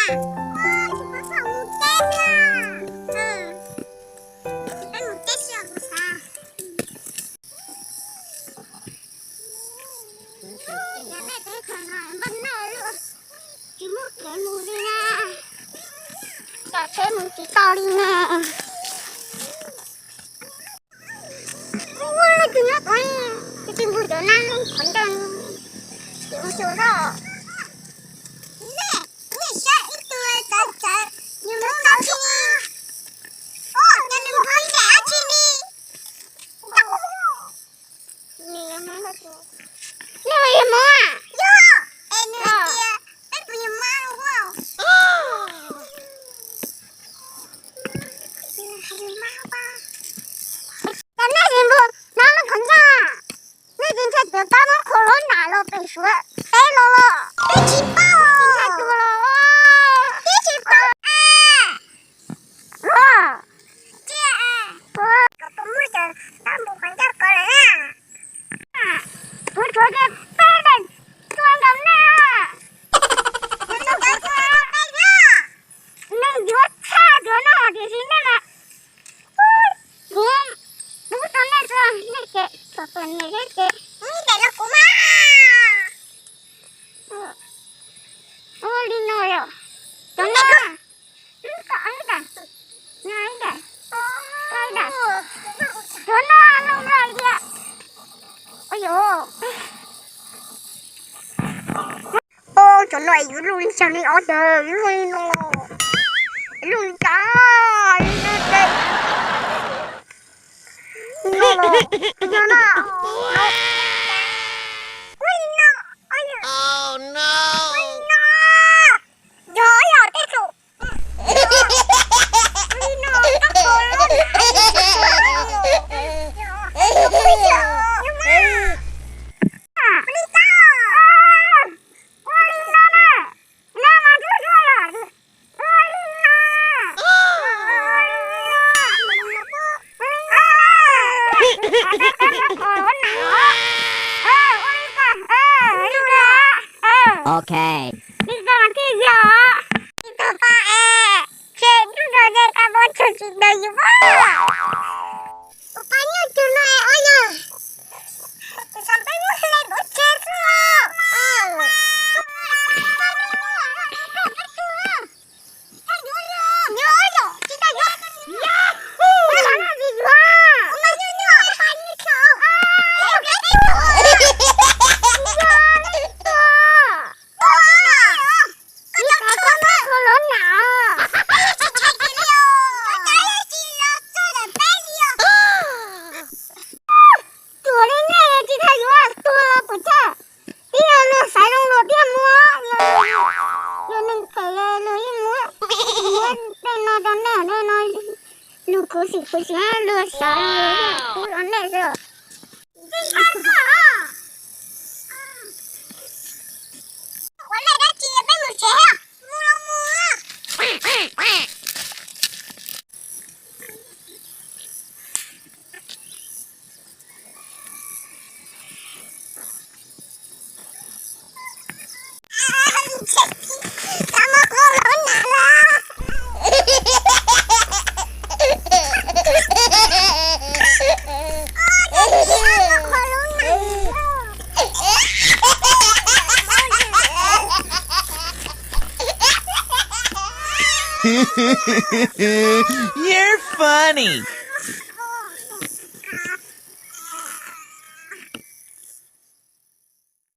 Tsis pub pom mus teb na. Peb mus teb xwb kuv xav. Tsis muaj kev mus li na. Tom tsheb mus tsis tau li na. Ua leej twg nyob tod, tus twg npog cov nab qhov ncauj, ces ua xyuas zoj. Nej, nej saib ib tug txawv txawv, nws mus txog tsis ni, o, nws mus ncaim dab tsi ni. Nej yog Hmoob a? Yog, es nws hais tias peb puas yog Mab los? Cas nej tsis npog nab lub qhov ncauj? Nej tsis ntshai tsam pab Hmoob qhua lub nam los pem Suav teb los los? Peb tsis paub. Tsis ntshai tuag los? Peb tsis paub. Los, cia, kom puas muaj cov nab npog qhov ncauj ko lawm na. Kuv tshuav kiag peb daim tua nkaus nej. Nws yuav tshaj tuag no tiam sis nej mas, kuv pub rau nej tso, nej ces kom pom niam thiab ces. Ib daim los kuv mas. Ua li no yom. Cov no, ib daim, ib daim, ib daim. Cov no zoo nraim tiag. Ua yos. Cov no yuav luj li cas li os, yog yuav luj li no, luj li cas li no ces, no los, no na, no, ua li no, ua li no, yog yog tej zaum, ua li no, koj kho los, ua li cas, ua li no na, no mas zuj zus yom, ua li no. Ok. Li ko mas thiaj yog. Tsis tau pa es, ces ntuj nrog ze ka bo tshwm tsis daws yus. Ua pab nyuj cug no es ua yog. Tus xav peb muab hle npaum tsheb xwb. Tuag li nej tsis tau yuav tuag los puas txhawj. Twb yog luag xaiv zoo luag thiaj muab, yog neeg phem luag yeej muab. Tej no rau nej, tej no luag khuv xim khuv xim luag xaiv luag yeej pub rau nej xwb. Ua lej dab tsi peb mus tsev, mus los mus. You're funny.